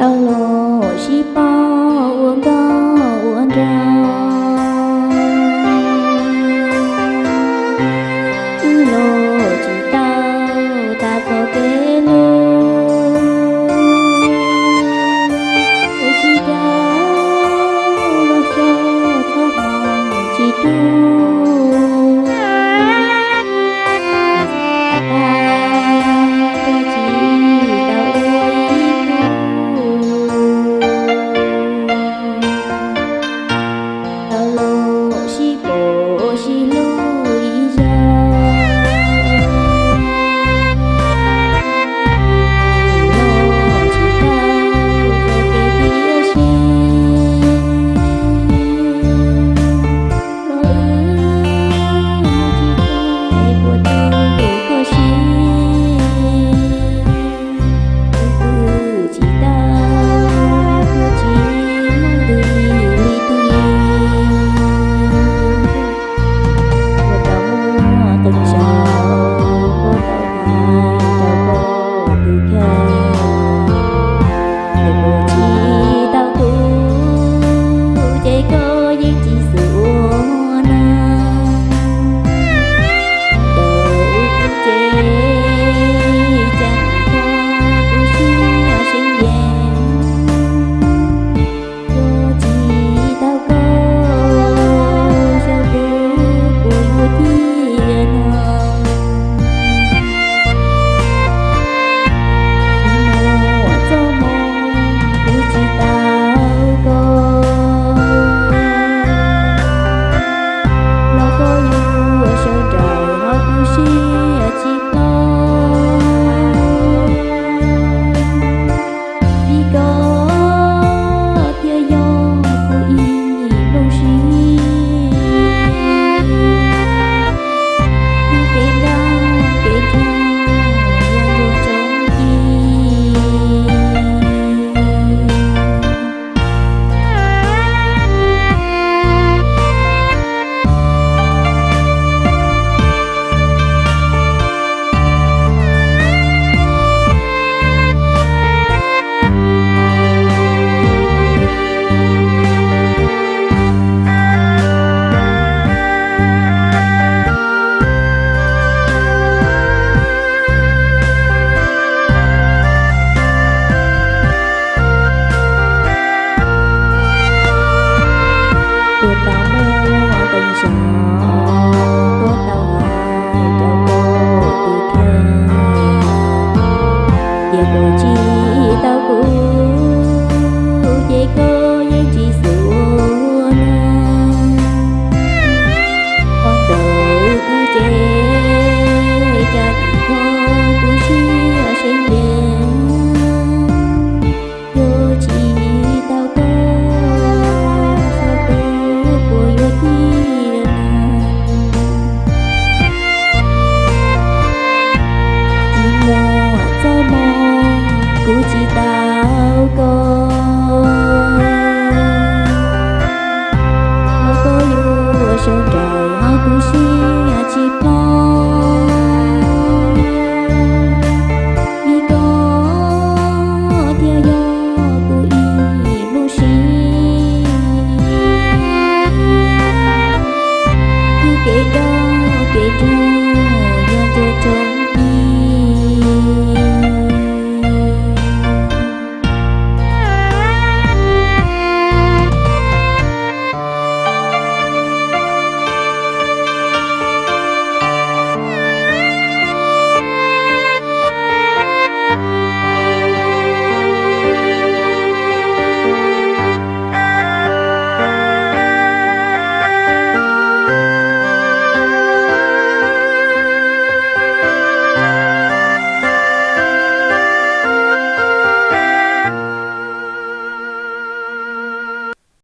Tau los sib pab ua nkauj ua nraug, wb los tsis tau tas txoj kev hlub, wb sib cav los xyaw txhob hmoov tsis ruaj. Tag, tsis tau ua ib tug, tau los sib pom sib hlub ib zaug. Tsis tau txoj kev hlub ib zaug, los wb mus tsis tau es puas tu koj siab. Wb twb tsis tau, twb tsis muaj ntws li tiag. Puas tau muaj qee zaug, puas tau hais rau koj tus kheej, es puas tsis tau tu, ces koj yeej tsis xav ua neeg. Ntawm wb ces cas koj tu siab seev yees. Yog tsis tau koj, xyov kuv puas yuav tiag no. Txoj hmoo kuv tsis tau koj, los koj yuav sawv nraim hauv kuv siab tsis ploj. Vim koj thiaj yog kuv ib nplooj siab, kuv kev nco kev nrog yog nruab tsoom ci. Puas tau muaj qee zaug, puas tau hais rau koj tus kheej, ces puas tsis